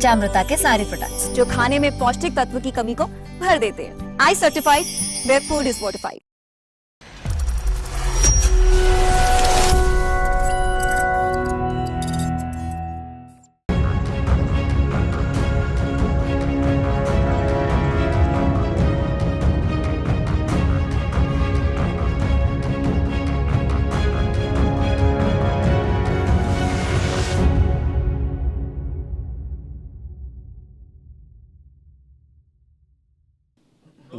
पंचामृता K सारे products, जो खाने में पौष्टिक तत्व की कमी को भर देते हैं। I certified, where food is fortified.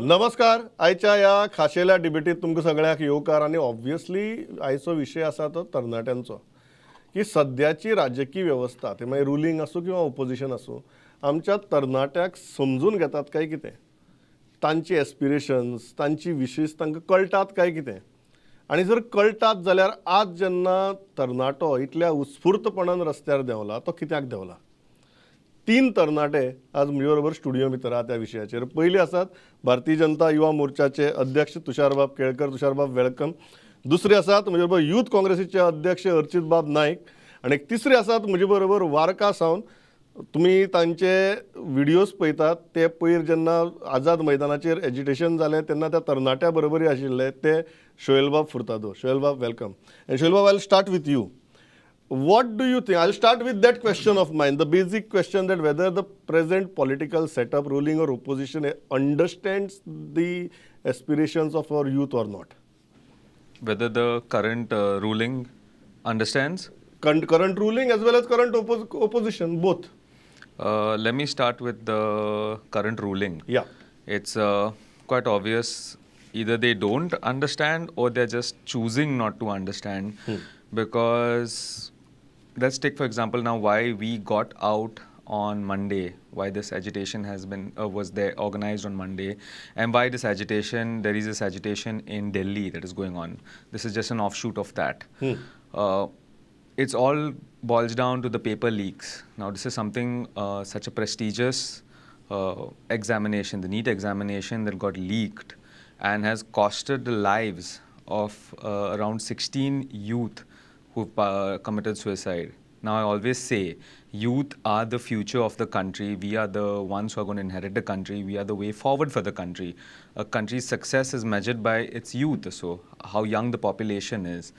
नमस्कार. आयच्या ह्या खाशेल्या डिबेटीत तुमकां सगळ्यांक येवकार. आनी ऑब्वियसली आयचो विशय आसा तो तरणाट्यांचो, की सद्याची राजकीय वेवस्था, ते मागीर रुलींग आसूं किंवा ओपोजिशन आसूं, आमच्या तरणाट्याक समजून घेतात काय कितें, तांची एस्पिरेशन्स, तांची विशीस तांकां कळटात काय कितें. आनी जर कळटात जाल्यार आज जेन्ना तरणाटो इतल्या उत्स्फूर्तपणान रस्त्यार देंवला तो कित्याक देंवला? तीन तरणाटे आज म्हजे बरोबर स्टुडियो भितर आहा त्या विशयाचेर. पयले आसात भारतीय जनता युवा मोर्चाचे अध्यक्ष तुषारबाब केळकर. तुषारबाब, welcome. दुसरे आसात म्हजे बरोबर यूथ काँग्रेसीचे अध्यक्ष अर्चितबाब नायक. आनी तिसरे आसात म्हजे बरोबर वार्का सावन, तुमी तांचे व्हिडियोज पळयतात, ते पयर जेन्ना आझाद मैदानाचेर एजिटेशन जालें तेन्ना त्या तरणाट्या बरोबरय आशिल्ले ते शोएलबाब फुर्तादो. शोएलबाब, welcome. आनी शोएलबाब, I start with you. What do you think? I'll start with that question of mine, the basic question that whether the present political setup, ruling or opposition, understands the aspirations of our youth or not. Whether the current ruling understands? Current ruling as well as current opposition, both. Let me start with the current ruling. It's quite obvious, either they don't understand or they're just choosing not to understand. Because let's take for example now why we got out on Monday, why this agitation has been was there organized on Monday, and why this agitation, there is this agitation in Delhi that is going on. This is just an offshoot of that. It's all boils down to the paper leaks. Now this is something, such a prestigious examination, the NEET examination that got leaked and has costed the lives of around 16 youth who've committed suicide. Now I always say, youth are the future of the country. We are the ones who are going to inherit the country. We are the way forward for the country. A country's success is measured by its youth, so how young the population is.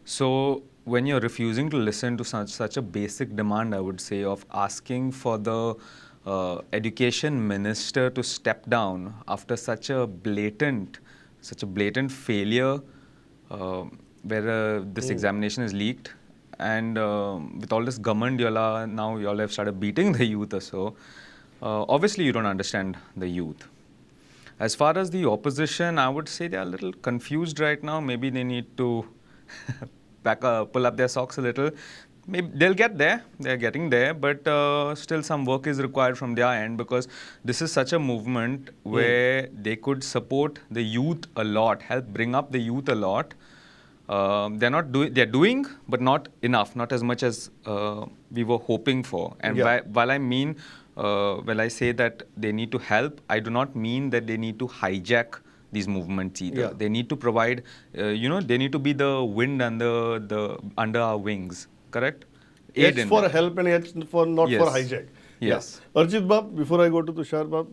So when you're refusing to listen to such a basic demand, I would say, of asking for the education minister to step down after such a blatant failure, where this examination is leaked, and with all this ghamand, now y'all have started beating the youth or so. Obviously, you don't understand the youth. As far as the opposition, I would say they are a little confused right now. Maybe they need to pull up their socks a little. Maybe they'll get there. They're getting there, but still some work is required from their end, because this is such a movement where they could support the youth a lot, help bring up the youth a lot. They're not doing. They're doing, but not enough, not as much as we were hoping for. And while I mean, when I say that they need to help, I do not mean that they need to hijack these movements either. They need to provide, they need to be the wind under the under our wings. Correct? It's for help and it's for not for hijack. Yes. Archit Bab, before I go to Tushar Bab,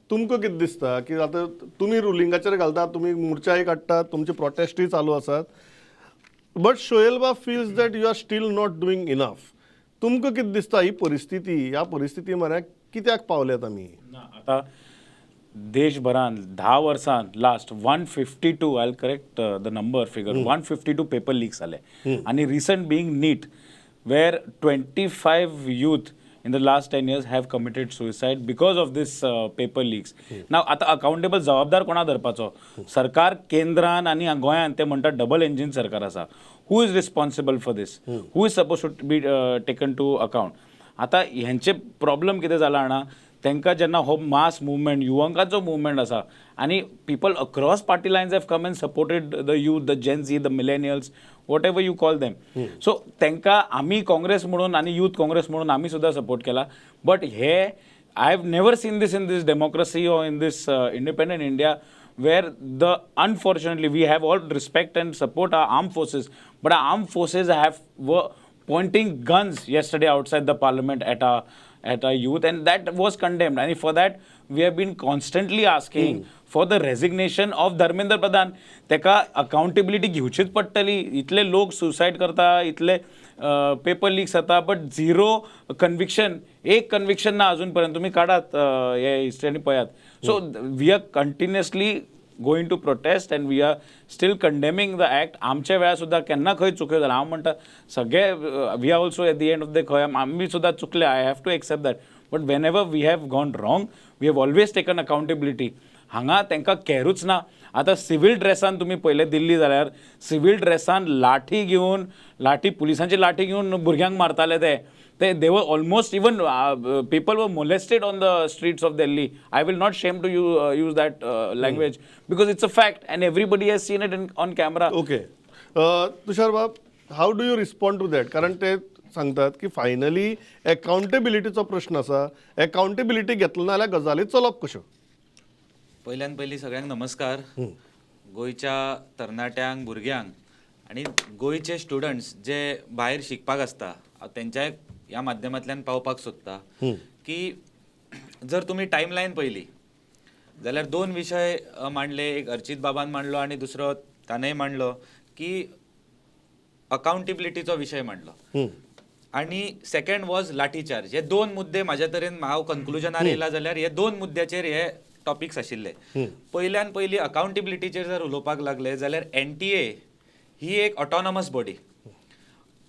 तुमकां कितें दिसता की आतां तुमी रुलिंगाचेर घालतात, तुमी मोर्चाय काडटात, तुमचे प्रोटेस्टूय चालू आसात, but Shoail Bab feels that you are still not doing enough. तुमकां कितें दिसता ही परिस्थिती, ह्या परिस्थिती म्हऱ्याक कित्याक पावल्यात आमी? ना, आतां देशभरान 10 वर्सां last 152, I correct the number figure, 152 paper leaks जाले, आनी recent being NEET, where 25 youth in the last 10 years have committed suicide because of this paper leaks. Now आतां अकाउंटेबल जबाबदार कोणा धरपाचो? सरकार केंद्रान आनी गोंयान ते म्हणटात डबल इंजीन सरकार आसा. Who is responsible for this? Who is suppose to be taken to account? आतां हेंचे प्रॉब्लम कितें जाला जाणा, तांकां जेन्ना हो मास मुवमेंट, युवकांचो मुवमेंट आसा, आनी people across party lines have come and supported the youth, the Gen Z, the millennials, whatever you call them. So तांकां आमी काँग्रेस म्हणून आनी यूथ काँग्रेस म्हणून आमी सुद्दां सपोर्ट केला. बट हे I have never seen this in this democracy or in this independent India, where the unfortunately we have all respect and support our armed forces, but our armed forces have were pointing guns yesterday outside the parliament at our at our youth, and that was condemned. And for that we have been constantly asking for the resignation of Dharmendra Pradhan. तेका accountability घेवचीच पडटली. इतले लोक suicide करता, इतले paper leak जाता, but zero conviction. एक conviction ना अजून पर्यंत. तुम्ही काढात हे हिस्ट्री आनी पळयात. So we are continuously going to protest and we are still condemning the act. आमच्या वेळार सुद्दां केन्ना खंय चुक्यो जाल्या, हांव म्हणटा सगळे, we are also at the end of the खंय आमी सुद्दां चुकले, I have to accept that, but whenever we have gone wrong, we have always taken accountability. हांगा तांकां कॅरूच ना. आतां सिवील ड्रेसान तुमी पळयलें दिल्ली जाल्यार, सिवील ड्रेसान लाठी घेवन, लाठी, पुलिसांची लाठी घेवन भुरग्यांक मारताले ते. ते they were almost, even people were molested on the streets of Delhi. I will not shame to you use that language because it's a fact and everybody has seen it in on camera. Okay, Tushar बाब, how do you respond to that? कारण ते सांगतात की finally अकाउंटेबिलिटीचो प्रश्न आसा. Accountability घेतलो ना जाल्यार गजाली चलप कश्यो? पयल्यान पयलीं सगळ्यांक नमस्कार. गोंयच्या तरणाट्यांक, भुरग्यांक आनी गोंयचे स्टुडंट्स जे भायर शिकपाक आसता तेंच्याय ह्या माध्यमांतल्यान पावपाक सोदता की जर तुमी टायमलायन पळयली जाल्यार दोन विशय मांडले. एक अर्चित बाबान मांडलो आनी दुसरो ताणें मांडलो की अकाउंटेबिलिटीचो विशय मांडलो आणि सेकंड वॉज लाठीचार्ज. हे दोन मुद्दे म्हाज्या तरेन हांव कन्क्लुजनार येयला जाल्यार हे दोन मुद्द्याचेर हे टॉपिक्स आशिल्ले. पयल्यान पयली अकाउंटेबिलिटीचेर जर उलोवपाक लागले जाल्यार एनटीए ही एक ऑटोनॉमस बॉडी.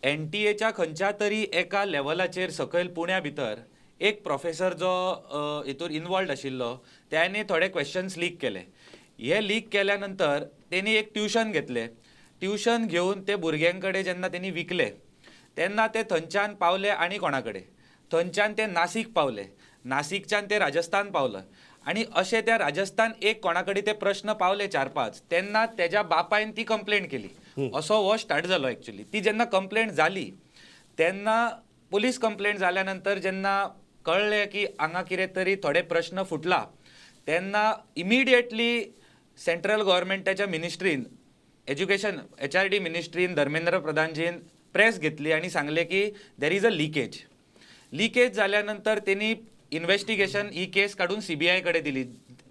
एनटीएच्या खंयच्या तरी एका लेवलाचेर सकयल पुण्या भितर एक प्रोफेसर जो हितूर इनवॉल्ड आशिल्लो, त्याने थोडे क्वेश्चन्स लीक केले. हे लीक केल्या नंतर तेणी एक ट्युशन घेतले. ट्युशन घेवन ते भुरग्यां कडेन जेन्ना तेणी विकले तेन्ना ते थंयच्यान पावले आनी कोणा कडेन, थंयच्यान ते नासीक पावले, नासीकच्यान ते राजस्थान पावले आनी अशें त्या राजस्थान एक कोणा कडेन ते प्रश्न पावले चार पांच, तेन्ना तेज्या बापायन ती कंप्लेंट केली. असो हो स्टार्ट जालो. एक्चुली ती जेन्ना कंप्लेंट जाली तेन्ना, पुलीस कंप्लेंट जाल्या नंतर जेन्ना कळ्ळें की हांगा कितें तरी थोडे प्रश्न फुटला, तेन्ना इमिडिएटली सेंट्रल गव्हर्मेंटाच्या मिनिस्ट्रीन, एज्युकेशन एचआरडी मिनिस्ट्रीन, धर्मेंद्र प्रधानजीन प्रेस घेतली आनी सांगलें की there is a leakage. Leakage जाल्या नंतर तेणी इन्व्हेस्टिगेशन ही केस काडून सीबीआय कडेन दिली,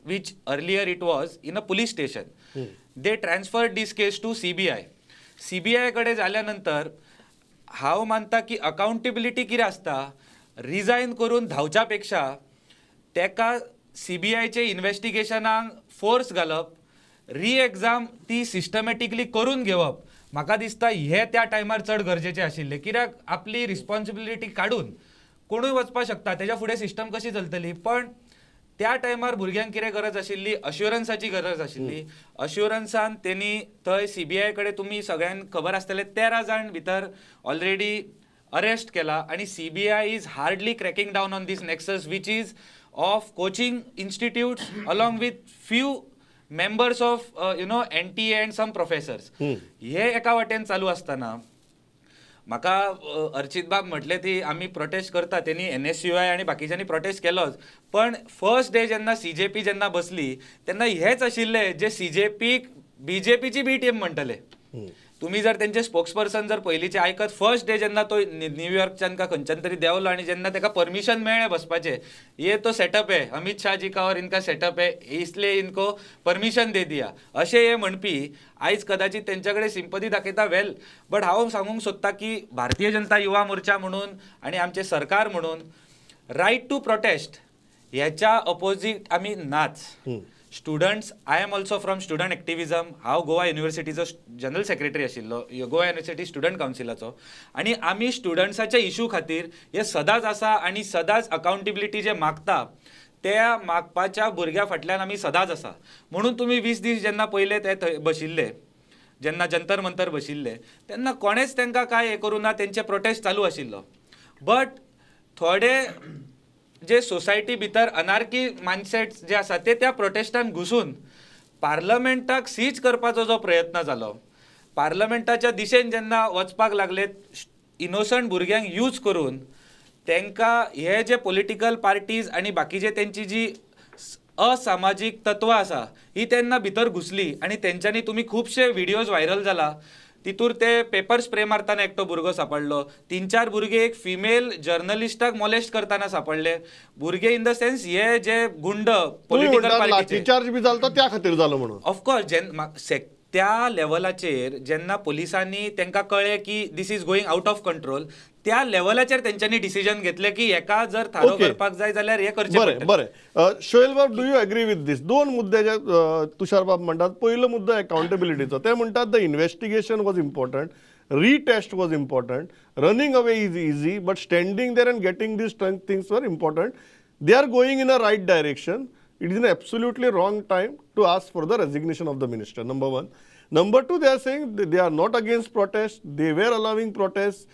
which earlier it was in a police station. They transfer this case to CBI. CBI कडेन जाल्या नंतर हांव मानता की अकाउंटेबिलिटी कितें आसता, रिजायन करून धांवच्या पेक्षा तेका सीबीआयचे इन्व्हेस्टिगेशनाक फोर्स घालप, री एग्जाम ती सिस्टमॅटिकली करून घेवप, म्हाका दिसता हे त्या टायमार चड गरजेचें आशिल्लें. कित्याक आपली रिस्पॉन्सिबिलिटी काडून कोणूय वचपाक शकता, तेज्या फुडें सिस्टम कशी चलतली? पण त्या टायमार भुरग्यांक कितें गरज आशिल्ली? अश्युरन्साची गरज आशिल्ली. अश्युरन्सान तेणी थंय सीबीआय कडेन, तुमी सगळ्यांक खबर आसतलें, 13 जाण भितर ऑलरेडी अरेस्ट केला आनी CBI is hardly cracking down on this nexus, which is of coaching institutes along with few members of NTA and some professors. हे एका वाटेन चालू आसतना म्हाका अर्चित बाब म्हटलें ती आमी प्रोटेस्ट करता. तेणी एनएसयूआय आनी बाकीच्यांनी प्रोटेस्ट केलोच, पण फर्स्ट डे जेन्ना सीजेपी जेन्ना बसली तेन्ना हेच आशिल्ले जे सीजेपीक बीजेपीची बी टीम म्हणटले. तुमी जर तेंचे स्पोक्स पर्सन जर पयलींचे आयकत, फर्स्ट डे जेन्ना तो न्यूयॉर्कच्यान का खंयच्यान तरी देंवलो आनी जेन्ना ताका परमिशन मेळ्ळें बसपाचें, "ये तो सेटअप है अमित शाह जी का और इनका सेटअप है, इसलिए इनको परमिशन दे दिया", अशें हे म्हणपी आयज कदाचित तेंच्या कडेन सिंपती दाखयता. वेल, बट हांव सांगूंक सोदता की भारतीय जनता युवा मोर्चा म्हणून आनी आमचें सरकार म्हणून रायट टू प्रोटेस्ट ह्याच्या अपोजीट आमी नाच. Students, I am also from student activism. हांव गोवा युनिवर्सिटीचो जनरल सेक्रेटरी आशिल्लो, गोवा युनिवर्सिटी स्टुडंट कावन्सिलाचो, आनी आमी स्टुडंट्साच्या इशू खातीर हे सदांच आसा आनी सदांच अकाउंटेबिलिटी जे मागता त्या मागपाच्या भुरग्या फाटल्यान आमी सदांच आसा. म्हणून तुमी 20 दीस जेन्ना पयले ते थंय बशिल्ले, जेन्ना जंतर मंतर बशिल्ले तेन्ना कोणेच तांकां कांय हें करूं ना. तेंचे प्रोटेस्ट चालू आशिल्लो, बट थोडे जे सोसायटी भितर अनार्की मायंडसेट जे आसा ते त्या प्रोटेस्टान घुसून पार्लमेंटाक सीज करपाचो जो प्रयत्न जालो, पार्लमेंटाच्या दिशेन जेन्ना वचपाक लागले, इनोसंट भुरग्यांक यूज करून तांकां हे जे पॉलिटिकल पार्टीज आनी बाकीचे तेंची जी असामाजीक तत्वां आसा ही तेन्ना भितर घुसली आनी तेंच्यांनी तुमी खुबशे व्हिडियोज व्हायरल जाला. तितूर ते पेपर स्प्रे मारतना एकटो भुरगो सापडलो, तीन चार भुरगे एक फिमेल जर्नलिस्टाक मोलेस्ट करतना सापडले. भुरगे इन the sense हे जे गुंड तुम्ही पॉलिटिकल म्हणटात पार्टीचे. लाठीचार्ज बी जालो तो त्या खातीर जालो म्हणून. ऑफकोर्स, त्या लेवलाचेर जेन्ना पोलिसांनी तांकां कळ्ळें की this is going out of control, त्या लेवलाचेर तेंच्यांनी डिसिजन घेतलें की हेका जर थारो करपाक जाय जाल्यार हें करचें पडटलें. बरें, शोएल बाब, do you agree with this? दोन मुद्दे जे तुषार बाब म्हणटात, पयलो मुद्दो अकाउंटेबिलिटीचो. ते म्हणटात the investigation was important, retest was important, running away is easy, but standing there and getting these things were important. They are going in a right direction. It is an absolutely wrong time to ask for the resignation of the minister, number one. Number two, they are saying they are not against protest. They were allowing protests.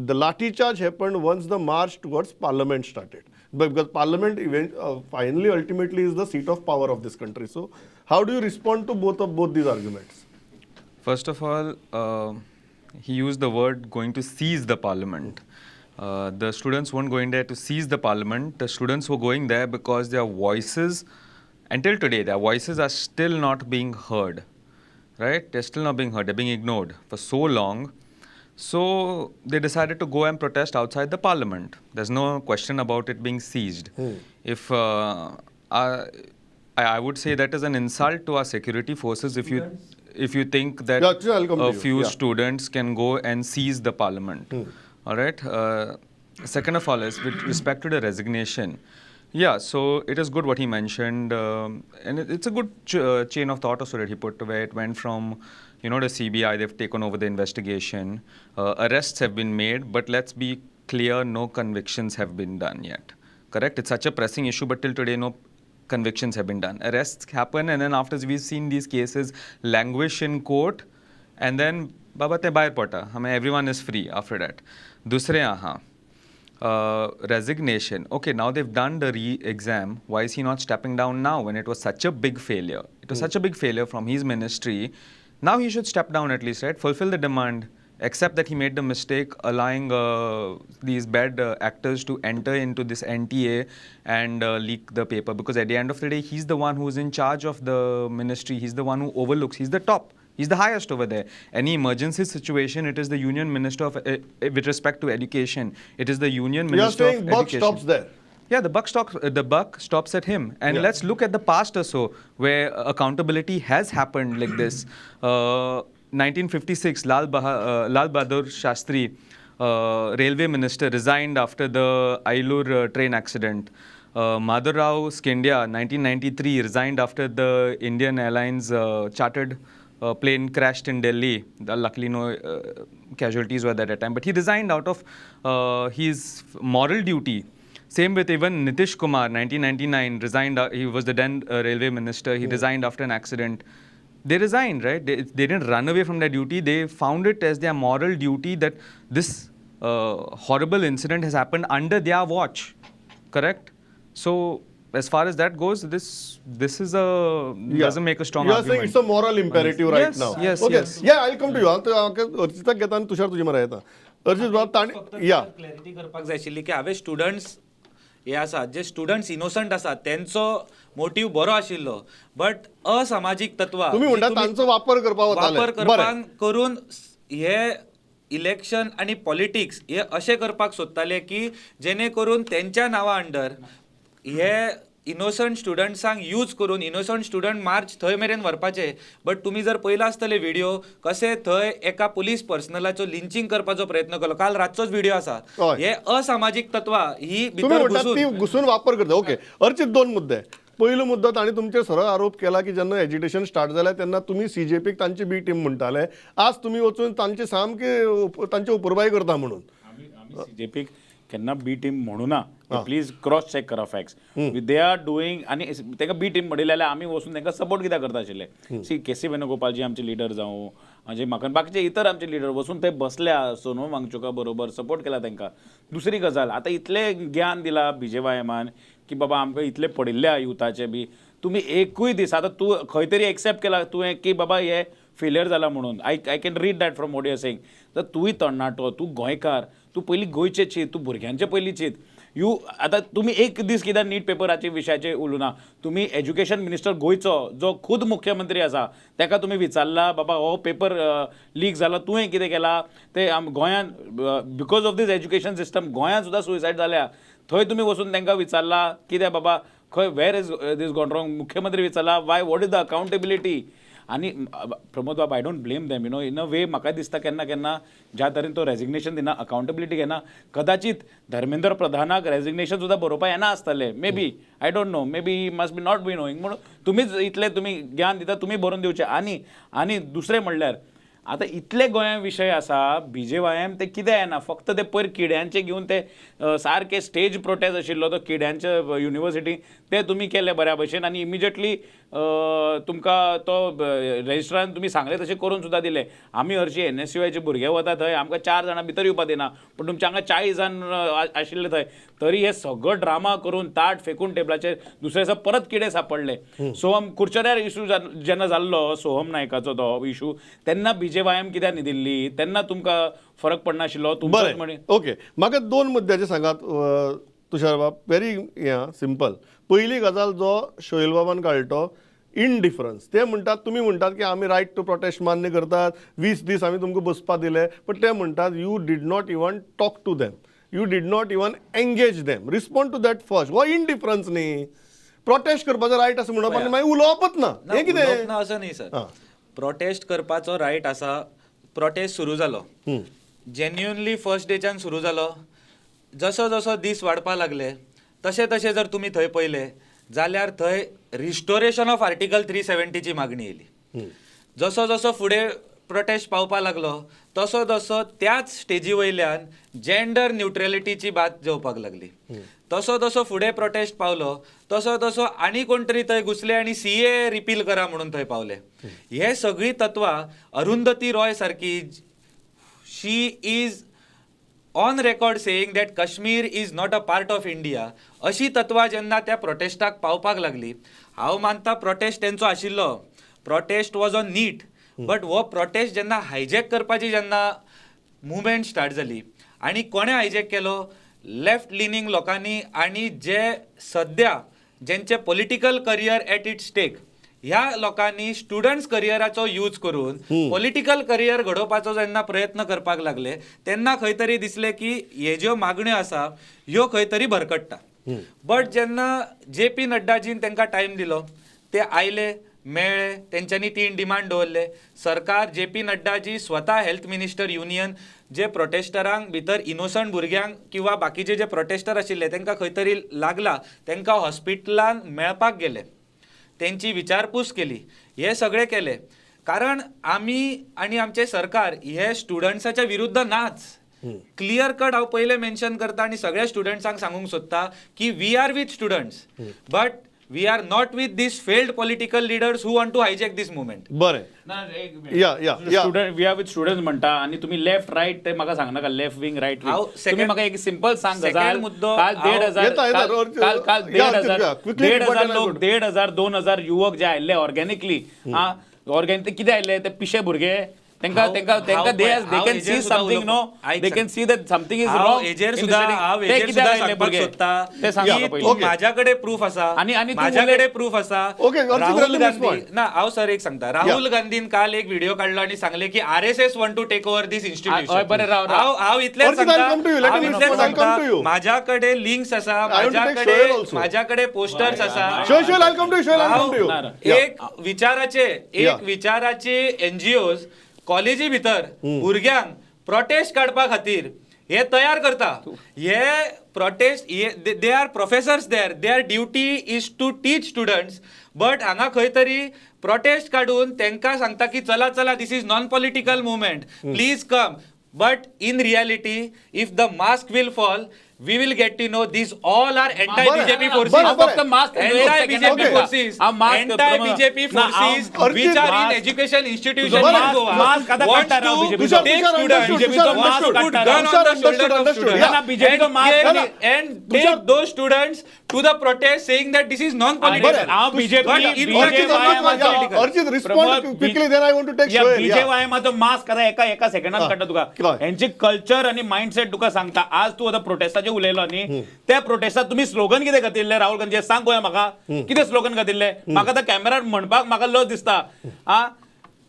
The lathi charge happened once the march towards parliament started. But because parliament finally ultimately is the seat of power of this country. So how do you respond to both these arguments? First of all, he used the word "going to seize the parliament." The students weren't going there to seize the parliament. The students were going there because their voices, until today, their voices are still not being heard. Right? They're still not being heard. They're being ignored for so long. So they decided to go and protest outside the parliament. There's no question about it being seized. If I would say that is an insult to our security forces if you think that Yeah, sure, I'll come to a you. Few students can go and seize the parliament. All right. Second of all is with respect to the resignation. Yeah, so it is good what he mentioned, and it's a good chain of thought also that he put, where it went from the CBI, they've taken over the investigation, arrests have been made, but let's be clear, no convictions have been done yet. Correct? It's such a pressing issue, but till today, no convictions have been done. Arrests happen, and then after we've seen these cases languish in court, and then बाबा ते भायर पडटा. I mean, everyone is free after that. दुसरें आहा resignation. Okay, now they've done the re-exam. Why is he not stepping down now when it was such a big failure? It was such a big failure from his ministry. Now he should step down at least, right? Fulfill the demand. Accept that he made the mistake allowing these bad actors to enter into this NTA and leak the paper. Because at the end of the day, he's the one who's in charge of the ministry. He's the one who overlooks. He's the top. He's the highest over there. Any emergency situation, it is the union minister of, with respect to education, it is the union You are minister saying of buck education. Stops there. Yeah, the buck stops at him. And let's look at the past or so, where accountability has happened like this. 1956, Lal Bahadur Shastri, railway minister, resigned after the Ailur train accident. Madhavrao Scindia, 1993, resigned after the Indian Airlines chartered plane crashed in Delhi. Luckily, no casualties were there at that time. But he resigned out of his moral duty. Same with even Nitish Kumar, 1999, resigned. He was the then railway minister. He resigned after an accident. They resigned, right? They didn't run away from their duty. They found it as their moral duty that this horrible incident has happened under their watch. Correct? So, as far as that goes, this is a doesn't make a strong You are argument. Saying it's a moral imperative right Yes, now. yes, Okay. Yes. Yeah, I'll come to you. हांव अर्चिताक घेता आनी तुषार तुजे मरे येता. अर्चित बाब, ताणी या. Clarity करपाक जाय आशिल्ली की हांवें स्टुडंट्स हे आसात, जे स्टुडंट्स इनोसंट आसात, तेंचो मोटीव बरो आशिल्लो, बट असामाजीक तत्वां तुम्ही जी म्हणटा तांचो वापर करपाक वताले. वापर करपाक करून हे इलेक्शन आनी पॉलिटिक्स हे अशें करपाक सोदताले की जेणे करून तेंच्या नांवा अंडर हे इनोसंट स्टुडंट्सांक यूज करून इनोसंट स्टुडंट मार्च थंय मेरेन व्हरपाचे. बट तुमी जर पळयला आसतले व्हिडिओ, कशें थंय एका पुलीस पर्सनलाचो लिंचिंग करपाचो प्रयत्न केलो. काल रातचोच व्हिडिओ आसा. हे असामाजीक तत्वां ही तुम्ही भितर म्हणटात घुसून ती घुसून वापर करता. ओके अर्चित, दोन मुद्दे. पयलो मुद्दो, तांणी तुमचेर सरळ आरोप केला की जेन्ना एजिटेशन स्टार्ट जालें तेन्ना तुमी सीजेपीक तांची बी टीम म्हणटाले, आज तुमी वचून तांचे सामके तांची उपरबाय करता म्हणून. आमी आमी सीजेपीक केन्ना बी टीम म्हणू ना. प्लीज क्रॉस चॅक करा फॅक्ट्स they are doing. आनी तांकां बी टीम म्हणिल्लें जाल्यार आमी वचून तांकां सपोर्ट कित्याक करता आशिल्ले? सी, के सी वेणुगोपालजी आमचे लिडर जावं, म्हणजे म्हाका बाकीचे इतर आमचे लिडर वचून ते बसल्या सोनम वांगचुका बरोबर, सपोर्ट केला तांकां. दुसरी गजाल, आतां इतलें ज्ञान दिलां बीजेवायमान की बाबा आमकां इतलें पडिल्लें आहा युथाचें बी, तुमी एकूय दीस आतां तूं खंय तरी एक्सेप्ट केला तुवें की बाबा हे फेलियर जाला म्हणून. I can read that from what you're saying. तर तूंय तरणाटो, तूं गोंयकार, तूं पयलीं गोंयचें चीत, तूं भुरग्यांचें पयलीं चीत. You आतां तुमी एक दीस कित्याक नीट पेपराचे विशयाचेर उलोवना? तुमी एज्युकेशन मिनिस्टर गोंयचो जो खूद मुख्यमंत्री आसा ताका तुमी विचारला, बाबा हो पेपर लीक जाला, तुवें कितें केलां? ते गोंयांत because of this education system गोंयांत सुद्दां सुसायड जाल्या. थंय तुमी वचून तांकां विचारला कितें बाबा, खंय where is this gone wrong? मुख्यमंत्री विचारला, why, what is the accountability? आनी प्रमोद बाब, I don't blame them in a way. म्हाका दिसता केन्ना केन्ना ज्या तरेन तो रेजिग्नेशन दिना, अकाउंटेबिलिटी घेना, कदाचित धर्मेंद्र प्रधानाक रेजिग्नेशन सुद्दां बरोवपा येना आसतलें. Maybe, I don't know, maybe must be not be knowing. म्हणून तुमीच इतले तुमी ज्ञान दिता, तुमी बरोवन दिवचें. आनी आनी दुसरें म्हणल्यार आतां इतले गोंया विशय आसा, बीजेवायएम ते कितें येना, फक्त ते पयर किड्यांचे घेवन ते सारके स्टेज प्रोटेस्ट आशिल्लो तो किड्यांचे युनिवर्सिटी, ते तुमी केले बऱ्या भशेन आनी इमिजिएटली तुमकां तो रेजिस्ट्रान तुमी सांगलें तशें करून सुद्दां दिलें. आमी हरशीं एनएसयूआयचे भुरगे वता थंय, आमकां चार जाणां भितर येवपा दिना, पूण तुमच्या हांगा 40 जाण आशिल्ले थंय. तरी हे सगळो ड्रामा करून ताट फेकून टेबलाचेर, दुसरे दिसा परत किडे सापडले. सोहम कुडचड्यार इशू जेन्ना जाल्लो, सोहम नायकाचो तो इशू, तेन्ना बीजेवायएम कित्याक न्हिदिल्ली? तेन्ना तुमकां फरक पडनाशिल्लो तुमचोच बरें म्हणी. ओके, म्हाका दोन मुद्द्याचे सांगात तुषार बाब, व्हेरी हें सिंपल. पयली गजाल जो शोएल बाबान काडलो तो इनडिफरन्स. ते म्हणटात, तुमी म्हणटात की आमी रायट टू प्रोटेस्ट मान्य करतात, 20 दीस आमी तुमकां बसपा दिले, बट ते म्हणटात you did not even talk to them, you did not even engage them. Respond to that first. हो इनडिफरन्स न्ही? प्रोटेस्ट करपाचो रायट आसा म्हणप आनी मागीर उलोवपच ना, हें उलोवप कितें? ना असं न्ही सर. आं. प्रोटेस्ट करपाचो रायट आसा. प्रोटेस्ट सुरू जालो, जेन्युनली फर्स्ट डेच्यान सुरू जालो. जसो जसो दीस वाडपा लागले तशें तशें जर तुमी थंय पळयलें जाल्यार थंय रिस्टोरेशन ऑफ आर्टिकल 370ची मागणी येयली. जसो जसो फुडें प्रोटेस्ट पावपा लागलो तसो तसो त्याच स्टेजी वयल्यान जेंडर न्युट्रलिटीची बात जेवपाक लागली. तसो तसो फुडें प्रोटेस्ट पावलो तसो तसो आनी कोण तरी थंय घुसले आनी सीएए रिपील करा म्हणून थंय पावले. हे सगळीं तत्वां अरुंधती रॉय सारकी, she is on record saying that Kashmir is not a part of India, अशी तत्वां जेन्ना त्या प्रोटेस्टाक पावपाक लागली, हांव मानता प्रोटेस्ट तेंचो आशिल्लो, protest was on NEET, but हो प्रोटेस्ट जेन्ना हायजॅक करपाची जेन्ना मुवमेंट स्टार्ट जाली आनी कोणें हायजॅक केलो? लेफ्ट लिनींग लोकांनी आनी जे सद्या जेंचे political career at its stake, ह्या लोकांनी स्टुडंट्स करियराचो यूज करून पॉलिटिकल करियर घडोवपाचो जेन्ना प्रयत्न करपाक लागले तेन्ना खंय तरी दिसलें की हे ज्यो मागण्यो आसा ह्यो खंय तरी भरकट्टा. बट जेन्ना जे पी नड्डाजीन तांकां टायम दिलो, ते आयले, मेळ्ळे, तेंच्यांनी तीन डिमांड दवरले. सरकार, जे पी नड्डाजी स्वता, हेल्थ मिनिस्टर, युनियन जे प्रोटेस्टरांक भितर इनोसंट भुरग्यांक किंवा बाकीचे जे प्रोटेस्टर आशिल्ले तांकां खंय तरी लागला, तांकां हॉस्पिटलान मेळपाक गेले, तेंची विचारपूस केली, हे सगळें केलें कारण आमी आनी आमचें सरकार हे स्टुडंट्साच्या विरुद्ध नाच. क्लियर कट हांव पयलें मेन्शन करता आनी सगळ्या स्टुडंट्सांक सांगूंक सोदता की we are with students, but we are not with this failed political leaders who want to hijack this movement. बरें, या या या. Student, we are with student म्हणटा आनी तुम्ही लेफ्ट रायट ते म्हाका सांगनाका, लेफ्ट विंग, रायट विंग. हांव तुम्ही म्हाका एक सिंपल सांग second गजाल. मुद्दो काल देड हांव- हजार येता, येता, काल काल काल या, देड अर्चित, हजार या. Quickly देड report हजार and I लोक go. 1,500 2,000 युवक जे आयिल्ले ऑर्गॅनिकली, हा, ऑर्गॅनिक ते कितें आयिल्ले? ते पिशे भुरगे. तेंका तेंका तेंका they they can see something, no? They can see that something is wrong. हेजेर सुद्धा हांव हेजेर सुद्धा सांगपाक सोदता ते सांग की म्हाका पयलीं. माझ्याकडे प्रूफ आसा आणि तू माझ्याकडे उलय- प्रूफ आसा. Okay, Archit, Rahul let him Gandhi respond. ना, हांव सर एक सांगता, राहुल गांधीन काल एक व्हिडिओ काडलो आणि सांगले की RSS want to take over this institution. हय, बरें, राव, राव. हांव हांव इतलेंच अर्चित, सांगता, I'll come to you. Let हांव him इतलेंच respond. I'll come सांगता, to you. माझ्याकडे लिंक्स आसा, I want to take माझ्याकडे Shoaib also. माझ्याकडे पोस्टर्स आसा. Shoaib, Shoaib, I'll come to you. Shoaib, I'll come to you. ना, ना. Yeah. एक विचाराचे एक विचाराचे एनजीओ कॉलेजी भितर भुरग्यांक प्रोटेस्ट काडपा खातीर हे तयार करता. हे protest, they are professors there, their duty is to teach students, but हांगा खंय तरी प्रोटेस्ट काडून तांकां सांगता की चला चला, this is non political movement, please come. But in reality, if the mask will fall, we will get to know these all are anti BJP बरं, फोर्सीस. बरं. फक्त mask anti BJP forces, anti BJP forces which are in mask- education institution बरं, in Goa mask आता wants काडटा राव to BJP Tushar, take Tushar, students, understood, Tushar, wants to understood. put gun on Tushar, the shoulder of understood, students yeah. ना, BJP co and mask and, ना. and Tushar- take those students to the protest saying that this is non-political. बरं. हांव BJP But in Archit, fact, Archit, non-political. Archit, respond quickly, then I want to take Shoaib, yeah. बीजेवायमाचो mask आता एका एका सेकंडात हा, काडटा तुका. काय? हेंची कल्चर आणि माइंडसेट तुका सांगता. आज तू आता प्रोटेस्टाचे उलयलो न्ही, त्या प्रोटेस्टात तुम्ही स्लोगन कितें घातिल्ले राहुल गांधी, सांग पळोवया म्हाका, कितें स्लोगन घातिल्ले? म्हाका आतां कॅमेरार म्हणपाक म्हाका लज दिसता. आ,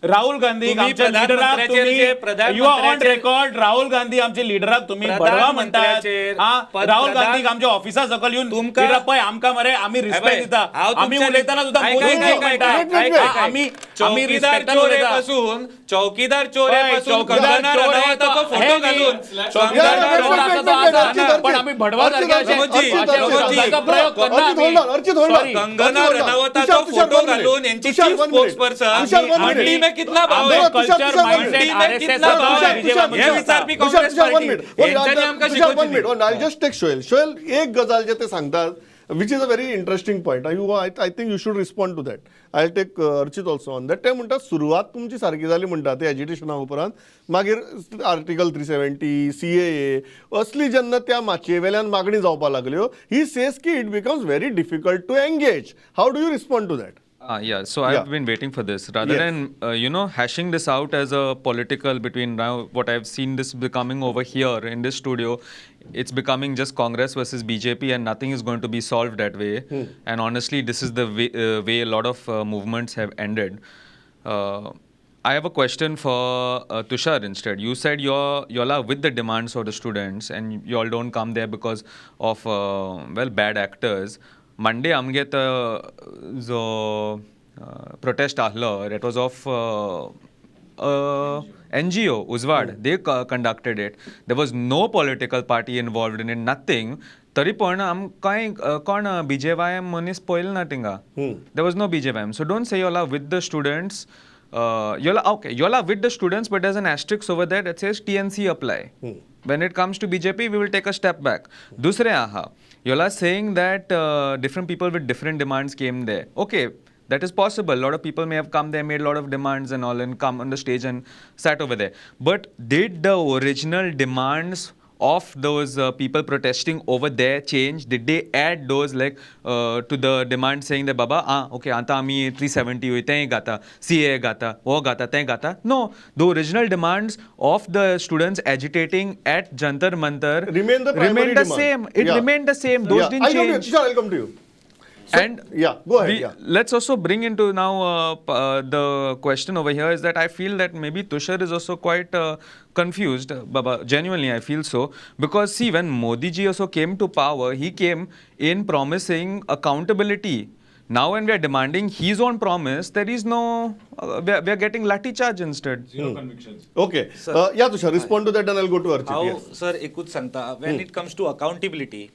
राहुल गांधी तुम्ही आमच्या लिडराक प्रधानमंत्र्याचेर तुम्ही जे you are on प्रधानमंत्र्याचेर- रेकॉर्ड, राहुल गांधी आमच्या लिडराक तुम्ही बडवा म्हणतात. प्रधानमंत्र्याचेर- हा, राहुल गांधीक आमच्या ऑफिसा सकयल येवन तुमकां- लिडरा पळय आमकां मरे आमी रिस्पेक्ट दिता, हांव आमी तुमच्या- उलयतना सुद्दां ऐक, मोदी ऐक, ऐक, ऐक, म्हणटा. ऐक, ऐक, ऐक. आमी आमी चौकीदार रिस्पेक्टान चोर उलयता. पासून, चौकीदार चोर पळय, पासून चौकीदार कंगना चोर आहे रनौताचो तो फोटो आहे घालून न्ही. चौकीदार कंगना चोर रनौत- आसा तो आसा, पण आमी भडवा सारखे अशे शब्दांचो प्रयोग करना आमी. अर्चित. Sorry. Kangana रनौताचो फोटो घालून यांची चीफ स्पोक्सपर्सन मंडी में कितना भाव आहे, कल्चर, मंडी में कितना भाव आहे, हे विचारपी काँग्रेस पार्टी यांच्यानी आमकां शिकोवची न्ही. I just take Shoel. Shoel, एक गजाल जे ते सांगतात, which is a very interesting point, you I think you should respond to that. I take Archit also on that. ते म्हणटात सुरवात तुमची सारकी जाली म्हणटा ते एजिटेशना उपरांत, मागीर आर्टिकल 370, सीएए असली जेन्ना त्या माचये वेल्यान मागणी जावपाक लागल्यो, he says की it becomes very difficult to engage. How do you respond to that? Ah, yeah. So I've been waiting for this. Rather than hashing this out as a political between now, what I've seen this becoming over here in this studio, it's becoming just Congress versus BJP, and nothing is going to be solved that way. And honestly, this is the way a lot of movements have ended. I have a question for Tushar instead. You said you're all are with the demands of the students, and you all don't come there because of well, bad actors. Monday आमगे जो protest आहलो, that was of NGO Uzvad. They conducted it. There was no political party involved in it, nothing. तरी पण आम कांय कोण बीजेवायएम मनीस पळयलो ना थिंगा. There was no BJYM. So don't say you all are with the students. You'll okay, you'll are with the students, but there's an asterisk over there that says TNC apply. When it comes to BJP, we will take a step back. दुसरे आहा, you'll are saying that different people with different demands came there. Okay, that is possible. A lot of people may have come there, made a lot of demands and all, and come on the stage and sat over there. But did the original demands of those people protesting over there change? Did they add those, like, to the demand saying that Baba, ah, okay, आता आमी 370 वय तें घाता, CAA घाता, हो घाता, तें घाता? No, the original demands of the students agitating at Jantar Mantar remain the primary remained the demand. Same. It remained the same. Those didn't I come to you. change. Tushar, I'll come to you. So, And yeah, go ahead. Let's also bring into now the question over here is that I feel that maybe Tushar is also quite confused. Baba, genuinely, I feel so. Because see, when Modi ji also came to power, he came in promising accountability. Now when we are demanding his own promise, there is no, we are getting lathi charge instead. Zero convictions. Okay. Yeah, Tushar, respond to that and I'll go to Archit. हांव Yes. Sir एकूच सांगता, when it comes to accountability,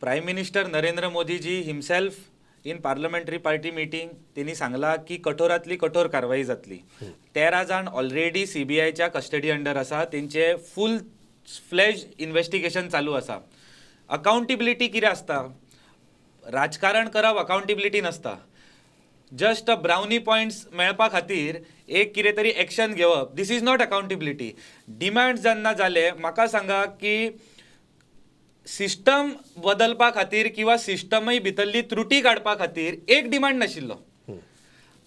Prime Minister Narendra Modiji himself in parliamentary party meeting त्यांनी सांगला की कठोरातली कठोर कारवाई जातली. 13 जाण ऑलरेडी सीबीआयच्या कस्टडी अंडर आसा, तेंचे फूल फ्लॅज इन्व्हेस्टिगेशन चालू आसा. अकाउंटेबिलिटी कितें आसता? राजकारण करप अकाउंटेबिलिटी नासता. जस्ट ब्रावनी पॉयंट्स मेळपा खातीर एक कितें तरी एक्शन घेवप, this is not accountability. Demand जेन्ना जाले, म्हाका सांगा की सिस्टम बदलपा खातीर किंवा सिस्टमय भितरली त्रुटी काडपा खातीर एक डिमांड नाशिल्लो,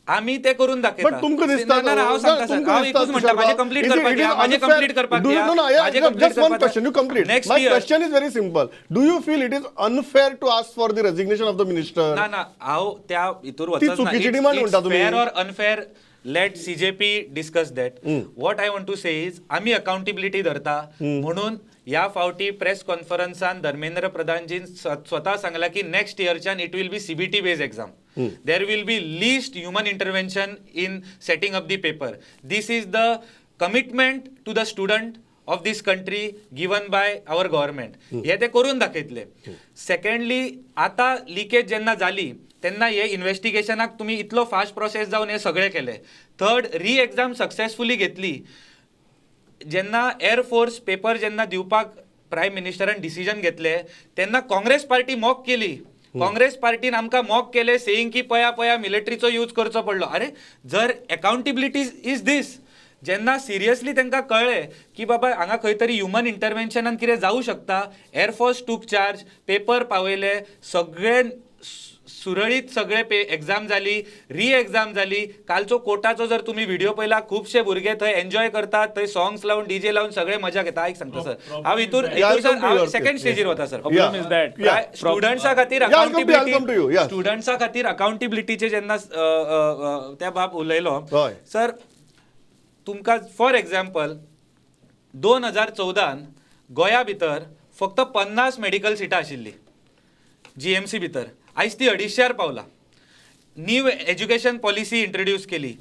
आमी ते करून दाखयता. बट तुमकां दिसता, ना, ना, हांव सांगता सर, हांव एकूच म्हणटा, म्हाजें कंप्लीट करपाक दिया, म्हाजें कंप्लीट करपाक दिया, म्हाजें complete just one करपाक. Question, you complete. Next my year question is very simple. Do you feel it is unfair to ask for the resignation of the minister? ना ना, हांव त्या हितूर ती वचच ना. चुकीची demand म्हणटा तुमी. Fair or unfair, let CJP discuss that. What I want to say is, आमी अकाउंटेबिलिटी धरता म्हणून ह्या फावटी प्रेस कॉन्फरन्सान धर्मेंद्र प्रधानजीन स्वता सांगला की next इयरच्यान it will be CBT based exam, there will be least human intervention in setting up the paper. This is the commitment to the student of this country given by our government. हे ते करून दाखयतले. Secondly, आता leakage जेन्ना जाली तेन्ना हे इन्व्हेस्टिगेशनाक तुमी इतलो फास्ट प्रोसेस जावन हे सगळें केलें. थर्ड, री एग्जाम सक्सेसफुली घेतली. जेन्ना एअरफोर्स पेपर जेन्ना दिवपाक प्रायम मिनिस्टरान डिसिजन घेतले तेन्ना काँग्रेस पार्टी मॉक केली. काँग्रेस पार्टीन आमकां मॉक केले, सेईंग की पया पया, मिलिटरीचो यूज करचो पडलो. अरे, जर अकाउंटेबिलिटी is दीस, जेन्ना सिरियसली तांकां कळ्ळें की बाबा हांगा खंय तरी ह्युमन इंटरवेन्शनान कितें जावं शकता, air force took charge, paper पावयले सगळे. सुरळीत सगळे पे एग्जाम जाली, री एग्जाम जाली. कालचो कोर्टाचो जर तुम्ही व्हिडिओ पळयला, खुबशे भुरगे थंय एन्जॉय करतात, थंय सॉंग्स लावन, डीजे लावन सगळे मजा घेता. आयक सांगता सर, हांव हितूर Yeah, I'll come to you, second Archit. स्टेजीर वता सर. Problem is that स्टुडंट्सा खातीर Yeah, I'll come to you, I'll come to you, accountability, yes. स्टुडंट्सा खातीर अकाउंटेबिलिटीचे जेन्ना अ, अ, अ, त्या बाब उलयलो हय. सर, तुमकां फॉर एग्जाम्पल 2014 गोंया भितर फक्त 50 मेडिकल सिटां आशिल्ली जीएमसी भितर, आयज ती अडीचश्यार पावला. न्यू एज्युकेशन पॉलिसी इंट्रोड्यूस केली.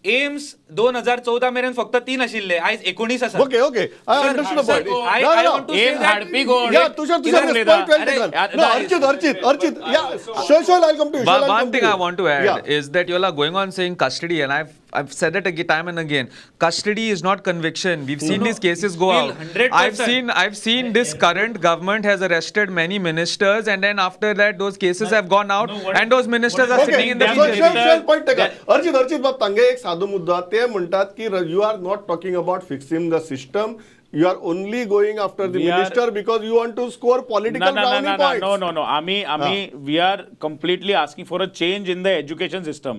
एम्स 2014 मेरेन फक्त तीन आशिल्ले, आयज 19 आसा. Okay, I understood the point. I want to say AIIMS that- हाडपी कोण? Yeah, Tushar, Tushar, कितें yes, point well उलयता? taken. अरे, No, Archit, Archit, Archit. Yeah, sure, I'll come to you. Sure, But I'll one come to thing you. I want to add Yeah. is that you all are going on saying custody, and I've said it again, time and again. Custody is not conviction. We've seen these cases go Still out. 100%. I've seen this current government has arrested many ministers, and then after that those cases have gone out, No, what- and those ministers are Okay, sitting in the so BJP. sure, sure, point taken. Archit, Archit बाब, तांगे एक सादो मुद्दो हा. ते म्हणटात की you are not talking about fixing the system, you are only going after the We are- minister because you want to score political No, no, no, brownie no, no, points. no, no, no. आम्ही, we are completely asking for a change in the education system.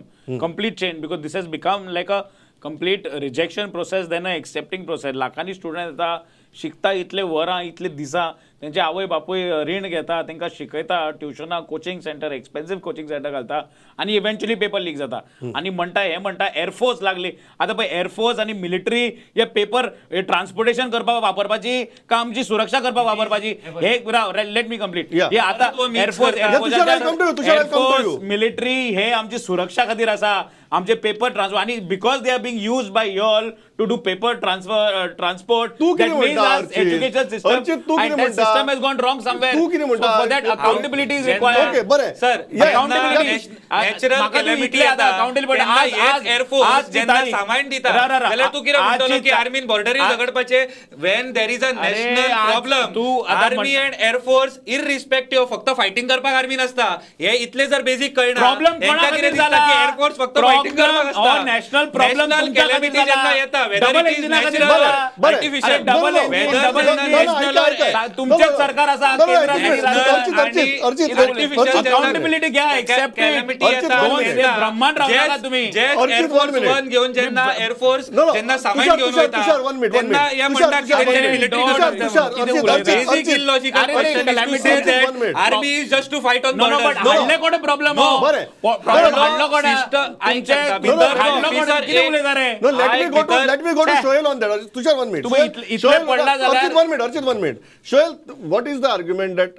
Complete change, because this has become like a complete rejection process than a accepting process. लाखांनी student येता, शिकता इतले वरां, इतले दिसां, तेंचे आवय बापूय रीण घेता, तांकां शिकयता, ट्युशनां, coaching centre, expensive coaching centre घालता आनी इव्हेंच्युअली पेपर लीक जाता. आनी म्हणटा, हे म्हणटा एअरफोर्स लागली. आतां पळय, एअरफोर्स आनी मिलिटरी हे पेपर ट्रान्सपोर्टेशन करपाक वापरपाची का आमची सुरक्षा करपाक वापरपाची? हे राव, let me complete. Yeah. हे आता तो mix air force, करता. Yeah, Tushar, I'll come to you, Tushar, I'll come to you. Air force, military हे आमची सुरक्षा खातीर आसा. आमचे पेपर ट्रान्सफर आनी because they are being use by y'all to do paper transfer, transport. तू कितें म्हणटा, अर्चित? एज्युकेशन सिस्टम, अर्चित, तू कितें म्हणटा? System has gone wrong somewhere. तू कितें म्हणटा? For that accountability is required. Okay, बरें. Sir, Yeah. Accountability. Natural calamity येता तेन्ना हेच एअरफोर्स जेन्ना सामान दिता जाल्यार तूं कितें म्हणटलो की आर्मीन बॉर्डरीर झगडपाचें? When there is a national आज प्रॉब्लम, तू आता आर्मी म्हण- अँड एअरफोर्स इररिस्पेक्टिव्ह फक्त फायटिंग करपाक आर्मी नासता. हे इतले जर बेसीक कळना, प्रॉब्लेम कोणा हेंकां खातीर कितें दिसता जाला? की एअरफोर्स फक्त फायटिंग करपाक हो आसता. नॅशनल प्रॉब्लेम नॅशनल कॅलॅमिटी जेन्ना येता, वेदर डबल it is इंजिना खातीर नॅचरल, जाला. बरें. आर्टिफिशियल, अरे, double No, no, engine, no, double no, no, engine, no, ऐका, ऐका. तुमचेच No, no, सरकार आसा, no, no, केंद्रात एक आणि मिनिट. राज्यात. Archit, Archit, Archit, artificial Archit, Accountability घ्या, accept it. Calamity Archit, येता one minute. तेन्ना ब्रह्मांड रावनाका तुम्ही. जेच Archit, one air force minute. One घेवन जेन्ना एअरफोर्स No, no. जेन्ना सामान तुषार, घेवन तुषार, वयता तुषार, one minute, one तेन्ना minute. हे तुषार, म्हणटा की तुषार, one तेंच्यांनी minute. Military Tushar, Tushar, Archit, Archit, basic Archit. Illogical अरे, question is to calamity- say Archit, one that minute. Army is just to fight on no no but borders. हाडले कोणे problem? No. बरें. Problem No, no, हाडलो कोणे? Sister- तुमचे No, no, हाडलो कोणे? officer कितें A- उलयता रे? No, let me I go to भितर- let me go to छे. Shoail on that. Tushar, one minute. तुम्ही Shoail, इतले Shoail, पडला जाल्यार- Archit, one minute. Archit, one minute. Shoail, what is the argument that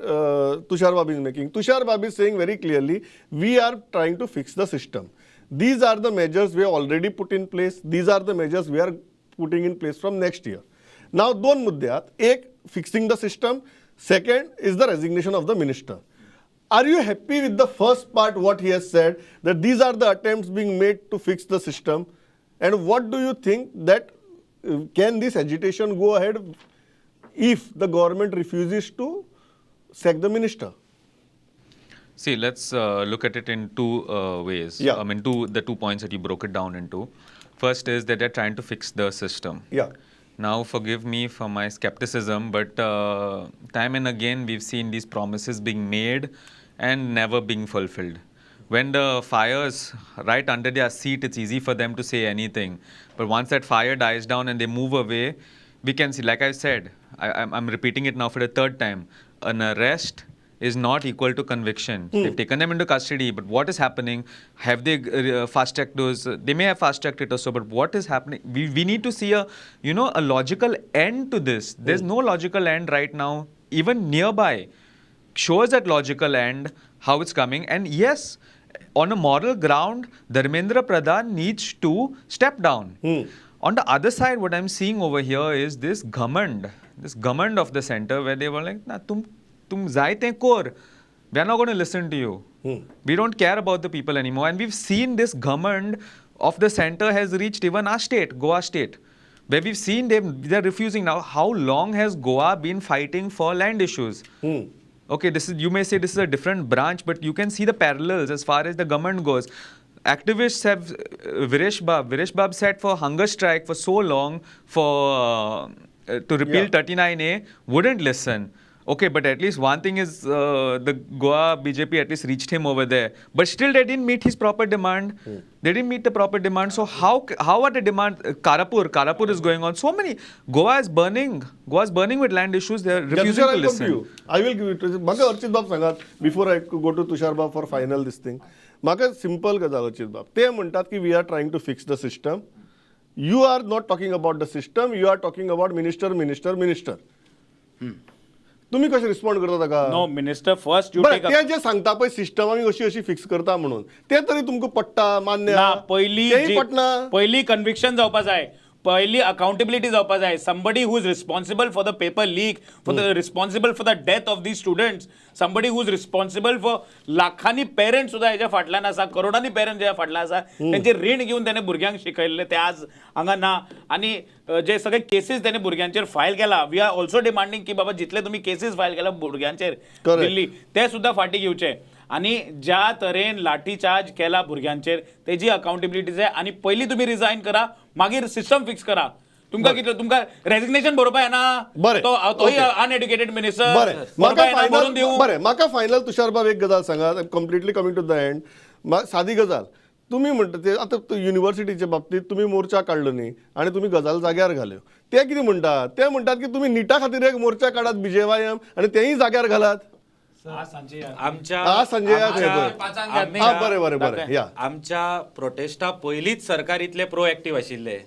Tushar Babi is making? Tushar Babi is saying very clearly, we are trying to fix the system. These are the measures we have already put in place. These are the measures we are putting in place from next year. Now, दोन मुद्दे आहेत. एक, fixing the system. Second is the resignation of the minister. Are you happy with the first part, what he has said, that these are the attempts being made to fix the system? And what do you think that can this agitation go ahead if the government refuses to sack the minister? See, let's look at it in two ways. Yeah. I mean, two points that you broke it down into. First is that they're trying to fix the system. Yeah. Now, forgive me for my skepticism, but time and again we've seen these promises being made and never being fulfilled. When the fire's right under their seat, it's easy for them to say anything. But once that fire dies down and they move away, we can see, like I said, I'm repeating it now for the third time, an arrest is not equal to conviction. They've taken them into custody, but what is happening? Have they fast-tracked those? They may have fast-tracked it or so, but what is happening? We need to see a logical end to this. There's no logical end right now, even nearby. Shows that logical end, how it's coming. And yes, on a moral ground, Dharmendra Pradhan needs to step down. On the other side, what I'm seeing over here is this ghamand of the center, where they were like, "Na, tum jai te kor. We are not going to listen to you. We don't care about the people anymore." And we've seen this ghamand of the center has reached even our state, Goa state, where we've seen they're refusing now. How long has Goa been fighting for land issues? Okay, this is, you may say this is a different branch, but you can see the parallels as far as the government goes. Activists have Viresh Bab. Viresh Bab sat for hunger strike for so long for to repeal Yeah. 39A, wouldn't listen. Okay, but at least one thing is the Goa BJP at least reached him over there. But still, they didn't meet his proper demand. They didn't meet the proper demand. So how are the demand? Karapur is going on. So many. Goa is burning. Goa is burning with land issues. They are refusing to listen. I will give it. म्हाका अर्चित बाब सांगात before I go to Tushar बाब for final these thing. म्हाका simple गजाल अर्चित बाब, ते म्हणटात की we are trying to fix the system. You are not talking about the system, you are talking about minister, minister, minister. तुम्ही कशें respond करता ताका? No minister, first you बरें, टेक ते जे सांगता पळय सिस्टम आमी अशी अशी फिक्स करता म्हणून, ते तरी तुमकां पडटा मान्य? ना, पयली तेय पटना. पयली कन्विक्शन जावपा जाय, पयली अकाउंटेबिलिटी जावपा जाय. Somebody who is responsible for the paper leak, for the responsible for the death of the students, somebody who is responsible for लाखांनी पेरंट्स सुद्दां हेज्या फाटल्यान आसा, करोडांनी पेरंट्स हेज्या फाटल्यान आसा. तेंचे रीण घेवन तेणे भुरग्यांक शिकयल्ले ते आज हांगा ना. आनी जे सगळे केसीस तेणे भुरग्यांचेर फायल केला, we are also demanding की बाबा जितले तुमी केसीस फायल केला भुरग्यांचेर दिल्ली ते सुद्दां फाटीं घेवचे. आनी ज्या तरेन लाठी चार्ज केला भुरग्यांचेर तेजी अकाउंटेबिलिटी जाय. आनी पयलीं तुमी रिजायन करा, मागीर सिस्टम फिक्स करा. तुमकां कितले तुमकां रेजिग्नेशन बरोवपा येना? बरें. तो तोय अनएड्युकेटेड मिनिस्टर. बरें, म्हाका बरोवपा येना, बरोवन फायनल दिवं. बरें, म्हाका फायनल तुषार बाब एक गजाल सांगात. Completely coming to the end. सादी गजाल, तुमी म्हणटा ते आतां युनिवर्सिटीच्या बाबतींत तुमी मोर्चा काडलो न्ही आनी तुमी गजाल जाग्यार घाल्यो. ते कितें म्हणटात? ते म्हणटात की तुमी निटा खातीर एक मोर्चा काडात बीजेवायएम आनी तेंय जाग्यार घालात. आमच्या आज संजय आमच्या- खंय. हा, बरें बरें बरें, या. आमच्या प्रोटेस्टा पयलींच सरकार इतले प्रोएक्टीव आशिल्ले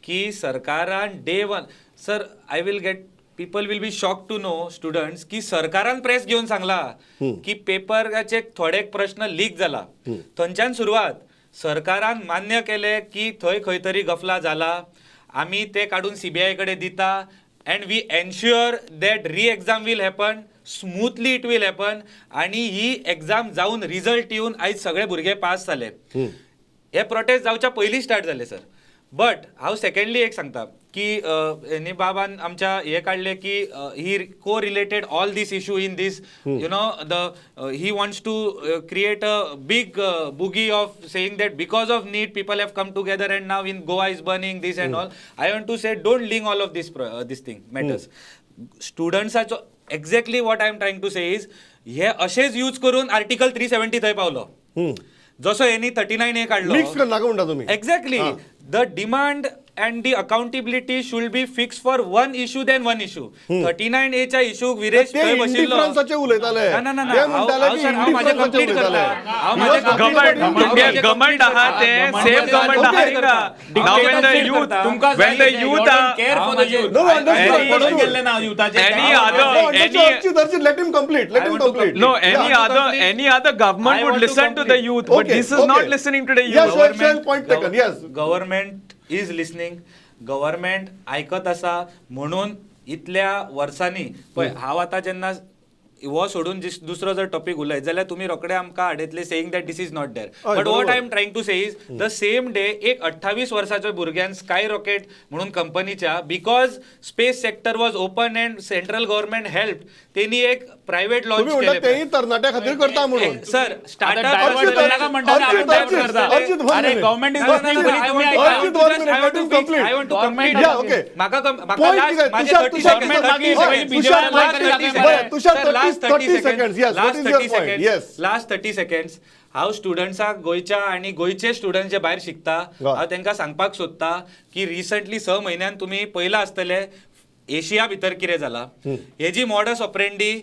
की सरकारान day one, sir, I will get, people will be shock to know, students, की सरकारान प्रेस घेवन सांगला की पेपराचे थोडे प्रश्न लीक जाला. थंयच्यान सुरवात. सरकारान मान्य केले की थंय खंय तरी गफला जाला, आमी ते काडून सीबीआय कडेन दिता and we ensure that re exam will happen smoothly, it will happen. आणि ही एक्झाम जावन रिझल्ट येवन आयज सगळे भुरगे पास जाले. हे प्रोटेस्ट जावच्या पयलीं स्टार्ट जाले सर. बट हांव सेकंडली एक सांगता की हेनी बाबान आमच्या हे काडले की he co related all this issue in this, the he wants to create a big boogie of saying that because of NEET people have come together and now in Goa is burning, this and all. I want to say, don't link all of this thing matters. स्टुडंट्साचो exactly what I am trying to say is, हे अशेच use करून article 370 थंय पावलो, जसो हेनी 39A काडलो. Mix करनाका म्हणटा तुमी. Exactly. The demand and the accountability should be fix for one issue, then one issue. 39Aच्या इशू विरेश ते थंय बशिल्लो. इंडिफरन्साचे उलयताले. ना, ना, ना, ना. ते म्हणटाले हांव की सर, हांव म्हाजें इंडिफरन्साचे complete उलयताले. करता. हांव म्हाजें You are complete talking about करता. घमंड घमंड आहा ते सेम घमंड आहा रे का? Now when the youth, when the youth are care for the youth. No, understood, पडून understood. गेल्ले ना युथाचे. Any other- No, understood, any- Archit, Archit, let him complete. Let I him want to complete. No, I any want to other complete. any other government I would want to listen to the complete. youth, but Okay, this is not okay. listening to the Yes, youth. sure, sure, point taken. Yes. Government is listening. Government आयकत आसा म्हणून इतल्या वर्सांनी पळय, हांव आतां जेन्ना हो सोडून दुसरो जर टॉपीक उलयत जाल्यार तुमी रोखडे आमकां हाडयतले saying that this is not there. हय, बट what बरोबर. I am trying to say is, the same day एक 28 वर्साच्या भुरग्यान स्काय रॉकेट म्हणून कंपनीच्या, because space sector was open and central government help, तेनी एक प्रायव्हेट लॉन्च तुम्ही म्हणता केले. तेही तरणाट्या खातीर करता म्हणून. Sir, startup Archit, Archit, Archit, Archit, one अरे minute. Government is No, no, no, no, I want to- Archit, one minute, let him complete. I want to complete. Yeah, okay. म्हाका म्हाका Point last कितें? माझे तुषार, 30 तुषार, seconds, तुषार, 30 हय, seconds. तुषार, Sir, last 30 बरें, Tushar, seconds. Sir, last 30 30 seconds. Yes, what last is your 30 point? seconds. Yes. Last 30 seconds. हांव स्टुडंट्साक गोंयच्या आनी गोंयचे स्टुडंट जे भायर शिकता, हांव तांकां सांगपाक सोदता की रिसंटली 6 म्हयन्यान तुमी पयलां आसतले एशिया भितर कितें जाला, हेजी मॉडस ऑपरेंडी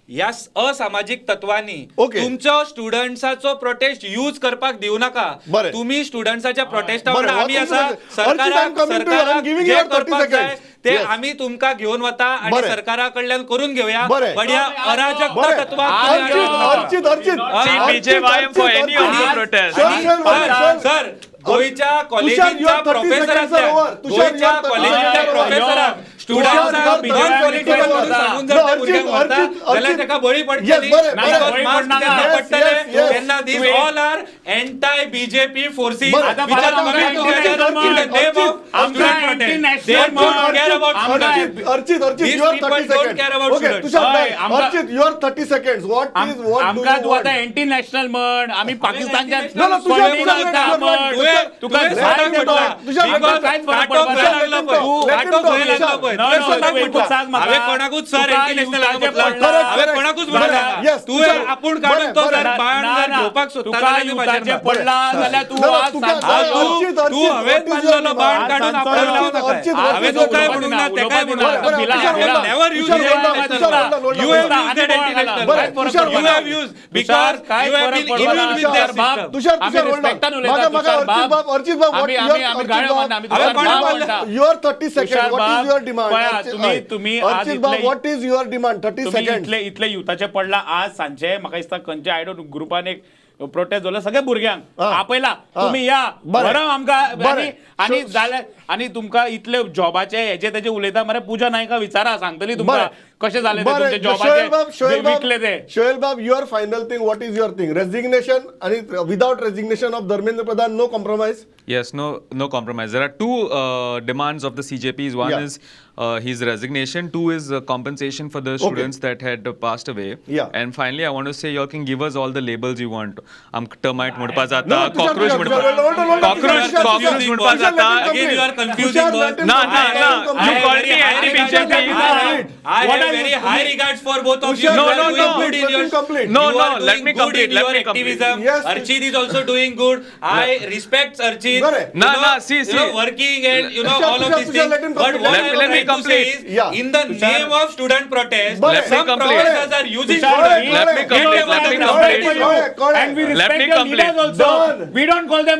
ह्या असामाजीक तत्वांनी Okay. तुमचो स्टुडंट्साचो प्रोटेस्ट यूज करपाक दिवं नाका. बरें. तुमी स्टुडंट्साच्या प्रोटेस्टा बरें, वांगडा आमी हो आसा. तुमचो अर्चित, I'm सरकाराक coming to you. I'm सरकाराक giving जे you your 30 करपाक जाय seconds. ते Yes. आमी तुमकां घेवन वता आनी बरें. सरकारा कडल्यान करून घेवया. बरें. बट ह्या अराजकता बरें. तत्वाक Archit, Archit, Archit. See, BJYM for any of the protest. Sure, sure, sir, sure. Sir, गोंयच्या Tushar, कॉलेजींच्या your 30 seconds are over. प्रोफेसरांतल्यान Tushar, गोंयच्या your 30 कॉलेजींच्या seconds are over. प्रोफेसरांक स्टुडंट्सांक तुषार, नॉन पॉलिटिकल म्हणून सांगून जर No, त्या भुरग्यांक अर्चित, व्हरता अर्चित, जाल्यार अर्चित. ताका बळी Yes, पडटली. बरें, बरें. Because mask बळी पडना. जेन्ना Yes, पडटले yes, yes. तेन्ना These all are anti BJP forces बरं, आता which are आमकां coming together in the name of student protest. They anti-national don't care about आमकां students. Archit, Archit, These you are people 30 don't seconds. care about Okay, students. Tushar, हय, bye. आमकां- Archit, you are 30 seconds. What is, what do आमकां you तूं आतां want? Anti national म्हण आमी पाकिस्तानच्या No, no, Tushar, funding Tushar, करता let- म्हण. तुवें तुका तुवें जाय स्वताक ते म्हटलां. तुषार, आमकां Because कांयच फरक कांटो पडपाना. खंय लागलो पळय. Let him कांटो talk, खंय लागलो Tushar. पळय. No, तुवें no, स्वताक तूं एकूच म्हटलां. सांग म्हाका. हांवें कोणाकूच सर तुका एंटी नॅशनल युताचें म्हटलां. पडलां. हांवें कोणाकूच बरें, म्हटलां. yes, तुवें तुषार. आपूण काडून बरें, तो बरें. जर बाण ना, जर ना. घेवपाक सोदता तुका जाल्यार ते म्हाजेर युताचें ना. पडलां जाल्यार तूं No, no, आज तुका- सांग. हा, तूं अर्चित, अर्चित, तूं हवेत what is your बांदलेलो बाण demand? काडून आज आपणाक लावं अर्चित, नाका. अर्चित, हांवें what is your तुकाय demand? म्हणूंक ना तेकाय बरें, म्हणूंक ना. बरें, Tushar, I have never used Tushar, that hold on, Tushar, hold on, hold on. You have Tushar, used that anti-national. बरें, Tushar, You hold on. have used because काय you have फरक been पडपाना? immune with their Tushar बाब, system. Tushar, आमी Tushar, hold on. रिस्पेक्टान उलयता, म्हाका- म्हाका तुषार अर्चित बाब. बाब, अर्चित बाब, what आमी- your- आमी- आमी अर्चित गाळ्यो बाब, मारना, आमी हांवें तुषार कोणाक बाब मारला? म्हणटा. Your 30 seconds. Tushar What is बाब, your demand? पळया, अर्चित, तुम्ही- हय. तुम्ही आज अर्चित बाब, इतले- what is your demand? 30 तुम्ही seconds. इतले इतले युथाचे पडला आज सांजचे म्हाका दिसता खंयच्या I don't ग्रुपान एक प्रोटेस्ट जालो सगळ्या भुरग्यांक हा. आपयला हा. तुम्ही या बरें. बरं आमकां बरें. आनी आनी जाल्यार आनी तुमकां इतले जॉबाचे हेजे तेजे उलयता मरे पुजा नायका विचारा सांगतली तुमकां बरें. कशें जालें ते बरें, तुमचे शोएल बाब, जॉबाचे शोएल बाब, विकले ते शोएल बाब, your final thing, what is your thing? Resignation आणि without resignation of Dharmendra Pradhan, no compromise? Yes, no, no compromise. There are two demands of the CJPs. One Yeah. is his resignation. Two is compensation for the students that had passed away. Yeah. And finally, I want to say, you all can give us all the labels you want. I'm termite म्हणपा No, जाता, no, Tushar, cockroach Tushar, म्हणपा Tushar, hold on, hold on, cockroach, Tushar, cockroach Tushar, म्हणपा Tushar, let him जाता. Again, you are complete. confusing Tushar, boss. let him Na, complete. na, Let him na. You complete. I called have me very high anti-BJP. regards. I What have are very you- high regards for both of you. Tushar, You No, are no, doing no. good in Let your him complete. No, you no, are let doing me good complete, in let your me complete. activism. Yes. Archit is also doing good. I respect Archit. Correct. You No, know, no, see, You know, see. working and you know Tushar, all of Tushar, these Tushar, things. let him But complete. what Let I am me trying to say complete. is, Yeah. in the name of student protest, Let me some complete. professors are using Tushar, students. Let me Get complete, them on let the me ground. complete. Correct, correct. And we Let respect me your complete. leaders also. Done. We don't call them.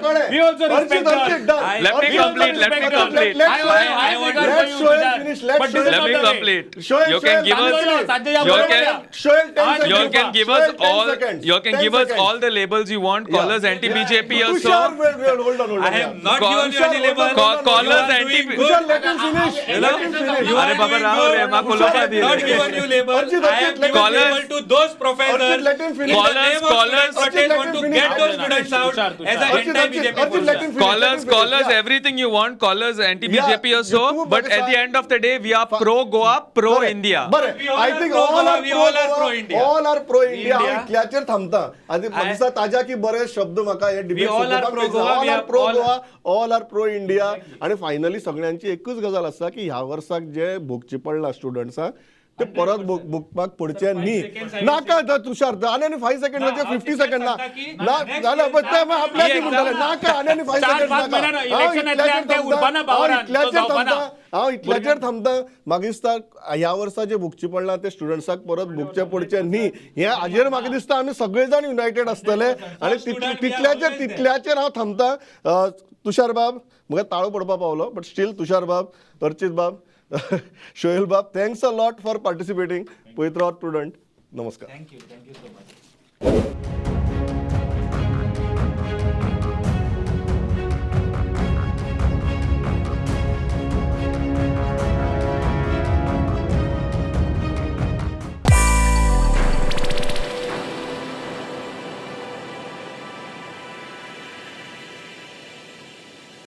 Correct. We also respect Archit, Archit, her. done. Let me Archit, complete, let me Archit, complete. Let I Shoaib- I have regard let for you, Shoaib Tushar. finish. Let But this Shoaib is Let not me the way. complete. Shoaib, You can Shoaib, give us, Sanjay, you Sanjay, can, Shoaib, 10 seconds. you can give us Shoaib, 10 all, seconds. you can 10 give us seconds. all the labels you want. Call Yeah. us anti-BJP also. Tushar, wait, wait, hold on, hold on. I have yeah. not given you any label. Call You us are anti- doing good. Tushar, let him finish. You know, Let him finish. you अरे are Baba doing Rao good. रे, म्हाका I उलोवपा have the not ray. given you label. Archit, I have Archit, let given him label finish. to those professors. Archit, let him finish. In the Call us, name of call student us. protest, Archit, let want him to finish. get those students out Tushar, Tushar. as an Archit, Archit, anti-BJP Archit, let force. him finish. Call Let him us, call finish. us Yeah. everything you want. Call us anti-BJP Yeah, or so. you too, But at the end of the day, we are pro Goa, pro Correct. India. बरें We all I are think pro all Goa, are we pro all are pro India. All are pro India हांव India. इतल्याचेर थांबता आनी म्हाका दिसता ताज्या की बरे शब्द म्हाका हे We all are pro Goa, all we are are pro all- Goa, all are pro India. आनी फायनली सगळ्यांची एकूच गजाल आसा की ह्या वर्साक जे भोगचें पडलां स्टुडंट्सांक ते परत भोगपाक पडचे न्ही. नाका तर तुषार, आनी आनी 5 सेकंड म्हणजे 50 सेकंड ना ना जाल्यार पण ते मागीर आपल्याक म्हणटाले नाका आनी आनी 5 चार सेकंड पाच नाका. म्हयन्यान हांव election येतलें आनी ते इतल्याचेर उरपाना थांबता, हांव पावरान, तो इतल्याचेर जावपाना. थांबता, हांव इतल्याचेर थांबता. म्हाका दिसता ह्या वर्सा जे भोगचें पडलां ते स्टुडंट्साक परत भोगचें पडचें न्ही हें हाजेर म्हाका दिसता आमी सगळे जाण युनायटेड आसतले आनी तितल्याचेर तितल्याचेर हांव थांबता. तुषार बाब म्हाका ताळो पडपा पावलो, बट स्टील तुषार बाब, अर्चित बाब, शोएल बाब, thanks a lot for participating. पळयत रावात प्रुडंट. नमस्कार. Thank you so much.